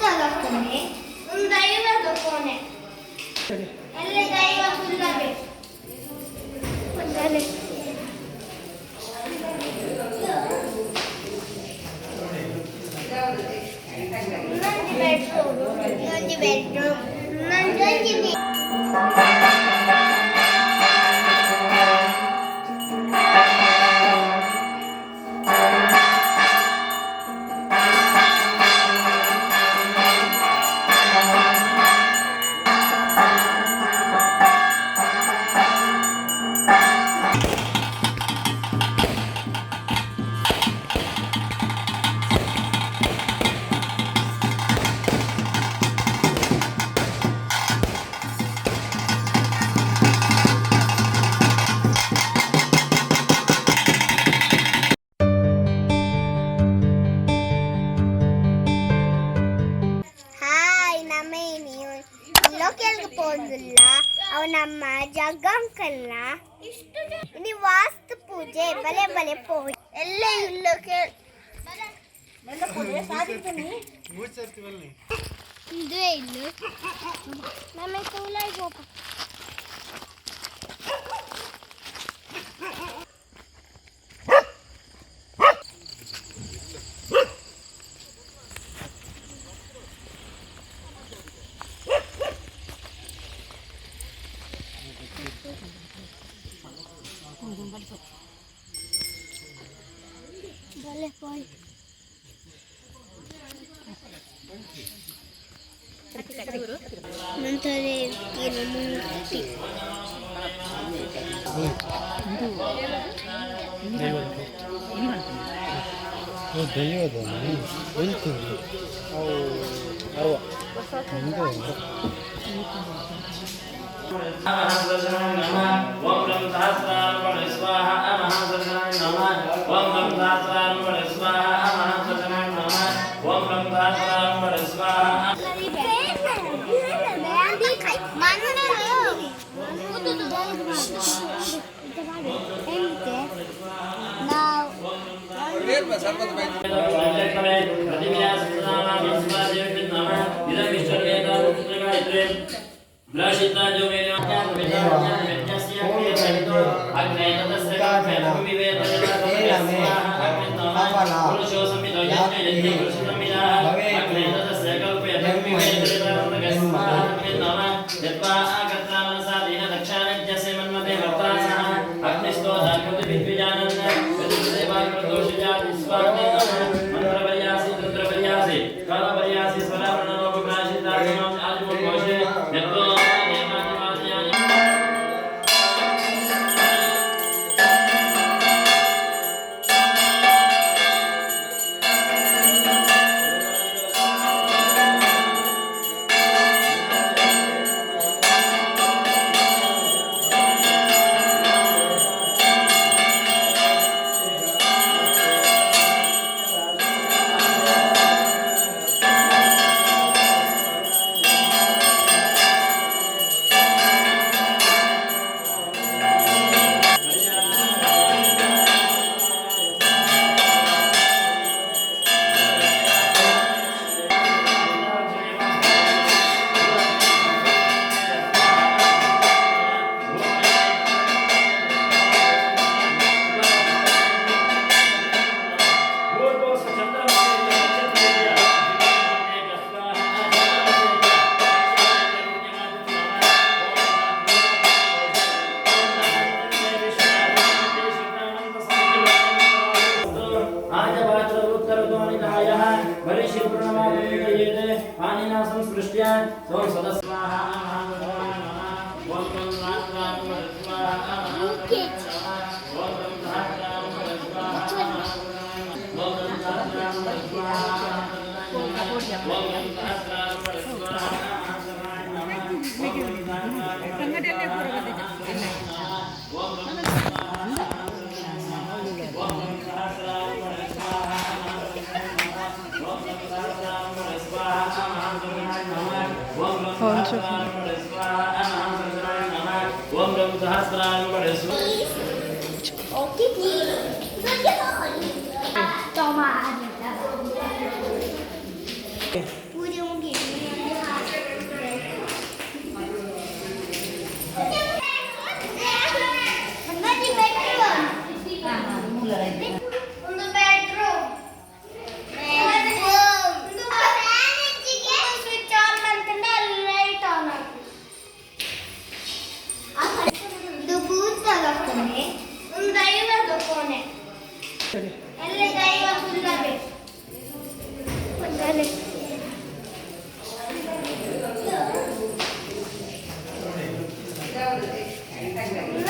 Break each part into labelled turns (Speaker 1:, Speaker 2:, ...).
Speaker 1: ಭೂತದ ಕೋಣೆ, ಒಂದು ದೈವದ ಕೋಣೆ. ಎಲ್ಲ ದೈವ ಕುಲ್ಲಬೇಕು. ಇನ್ನೊಂದು ಬೆಡ್ರೂಮ್, ಇನ್ನೊಂದು ಬೆಡ್ರೂಮ್, ಇನ್ನೊಂದು. ಹಾಯ್, ನಮ್ಮ ನೀವು ಲೋಕೆಲ್ಗೆ ಪೋಂದಿಲ್ಲ. ಅವು ನಮ್ಮ ಜಗ್ಗಂಕಲ್ನ. ಇನಿ ವಾಸ್ತು ಪೂಜೆ. ಬಲೆ ಬಲೆ ಪೋ ಎಲ್ಲ ಇಲ್ಲೋಕೆ. ಇದುವೇ ಇಲ್ಲು. ನಮ್ಮ ತೂಲಾಯಿ ಪೋಪ. ಬಲೆ ಪೋಯ್. ಮಂತ್ರದೇವತಿನ ಮೂರ್ತಿ.
Speaker 2: ದೈವದ ಹೇಳ್ತೀವಿ ಅವು.
Speaker 3: ಓಂ ಬ್ರಹ್ಮ ಸಹಸ್ರಾರ್ಪಣ ಸ್ವಾಹ ಮಹಾಸರ್ಜನಾಯ ನಮಃ. ಓಂ ಬ್ರಹ್ಮ ಸಹಸ್ರಾರ್ಪಣ ಸ್ವಾಹ ಮಹಾಸರ್ಜನಾಯ ನಮಃ. ಓಂ ಬ್ರಹ್ಮ ಸಹಸ್ರಾರ್ಪಣ ಸ್ವಾಹ.
Speaker 1: ನಾವು ಕೋಣೆ. ಅಲ್ಲಿ ದೈವ ಕುಲ್ಲಬೇಕು. ಬಲೆ.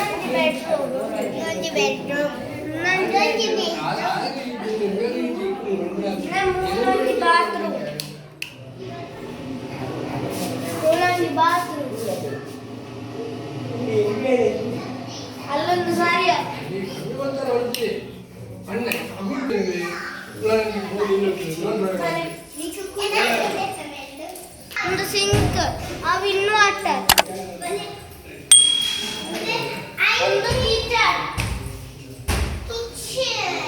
Speaker 1: ಇನ್ನೊಂದು ಬೆಡ್ರೂಮ್, ಇನ್ನೊಂದು ಬೆಡ್ರೂಮ್, ಇನ್ನೊಂದು ಬೆಡ್ರೂಮ್, ಮೂರೊಂದು ಬಾತ್ರೂಮ್, ಮೂರೊಂದು ಬಾತ್ರೂಮ್. ಅಲ್ಲೊಂದು ಸಾರಿ. ಒಂದು ಸಿಂಕ್, ಅವು ಇನ್ನೂ ಆಟ. ಒಂದು ಕಿಚನ್, ಕಿಚನ್.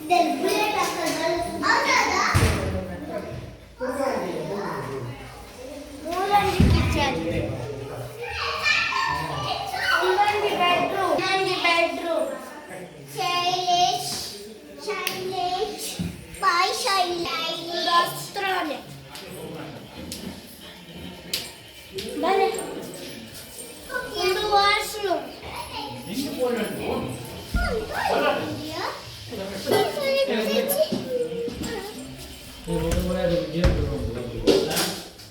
Speaker 1: ಫ್ರಿಡ್ಜ್, ಫ್ರಿಡ್ಜ್ ನಾನು ಫ್ರಿಡ್ಜ್. ಮೂರೊಂದು ಕಿಚನ್, ಒಂದೊಂದು ಬೆಡ್ರೂಮ್, ಇನ್ನೊಂದು ಬೆಡ್ರೂಮ್. ಶೈಲೇಶ್, ಶೈಲೇಶ್ ಬಾಯ್, ಶೈಲೇಶ್. ವಸ್ತ್ರಾಲಯ. ಬನ್ನಿ, ಒಂದು ವಾಶ್ರೂಮ್.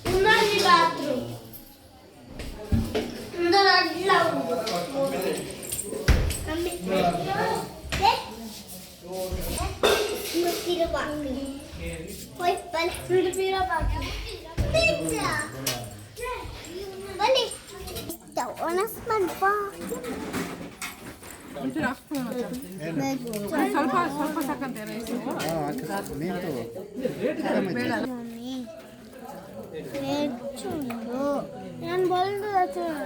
Speaker 1: ಇನ್ನೊಂದು ಬಾತ್ರೂಮ್. ಒಂದು ಅಡ್ಲ ಉಂಟು.
Speaker 4: ಸ್ವಲ್ಪ ಸ್ವಲ್ಪ ಸಾಕಂತೆ ರೈಸು.
Speaker 2: ನೀರು ತಗೋ.
Speaker 1: ವೆಜ್ಜುಂಡು. ನಾನು ಬಲ್ದು ವೆಜ್ಜುಂಡು.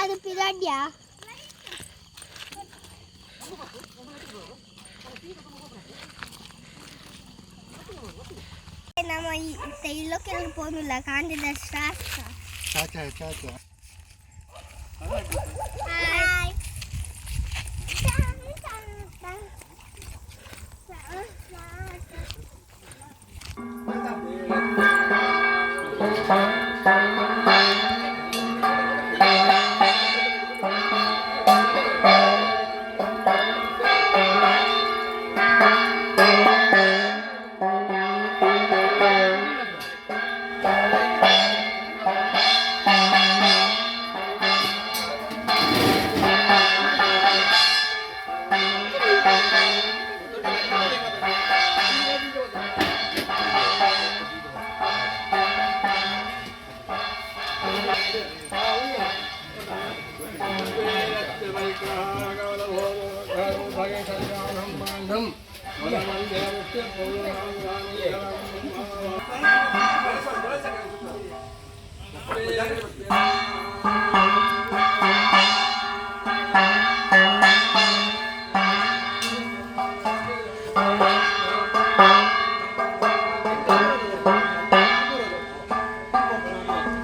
Speaker 1: ಅದು ಪಿರಾಡ್ಯಾ. ನಮ್ಮ ಇಲ್ಲೊಕ್ಕೆಲ್ಲ ಪೋನುಲ್ಲ ಕಾಂಡಿದ ಶಾಸ್ತ್ರ.
Speaker 2: ಚಾಚಾ, ಚಾಚಾ.
Speaker 1: ಹಾಯ್.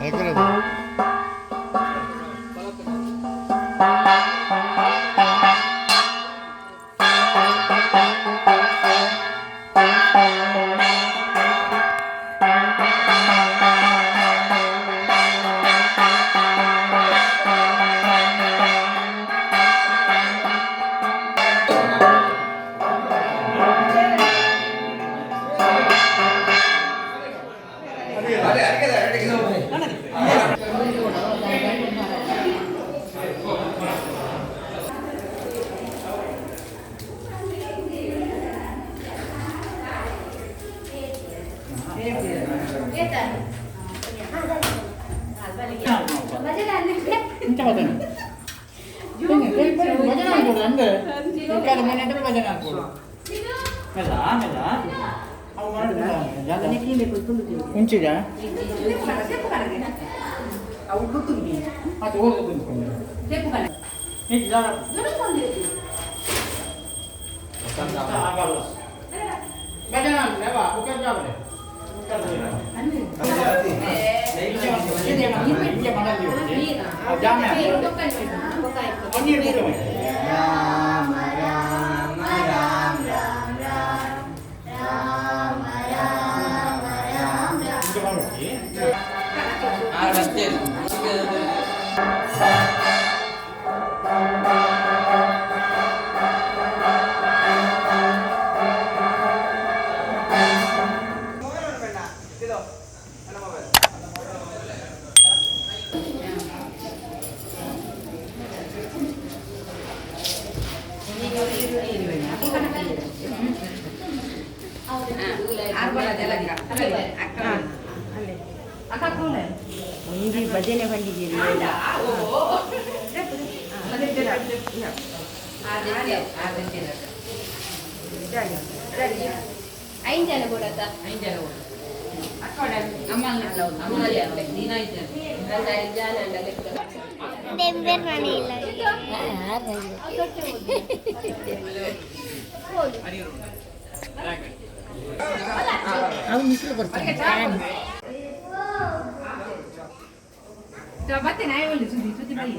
Speaker 2: ಹೇಗಿರೋದು?
Speaker 5: ಭಜನೆ ಅನ್ಕೊಡು ಅಂದ್ರೆ ಮನೆ ಭಜನೆ ಅನ್ಕೊಡು. ಮೆಲ್ಲ ಮೆಲ್ಲ ಅವು ಮುಂಚಿದ ಅದು ಹೋಗಿ ಕುಂತ್ಕೊಂಡು. ಭಜನೆ ಅನ್ಕೊಳ್ಳಿ.
Speaker 2: ರಾಮ ರಾಮ ರಾಮ ರಾಮ ರಾಮ ರಾಮ ರಾಮ ರಾಮ.
Speaker 6: ಒಂಜಿ ಭಜನೆ ಬಂದಿದ್ದೀರಿ.
Speaker 4: ಐದು ಜನ ಕೊಡತ್ತ.
Speaker 1: ಡೆಂಬೆರ್ ಮನೆ ಇಲ್ಲ.
Speaker 6: ಅವು ನಿಸ್ಲು ಬರ್ತಾನೆ.
Speaker 4: ಬತ್ತೆ ನಾಯಿ ಒಳ್ಳೆ ಸುದ್ದಿ ಸುದ್ದಿ ಬಳಿ.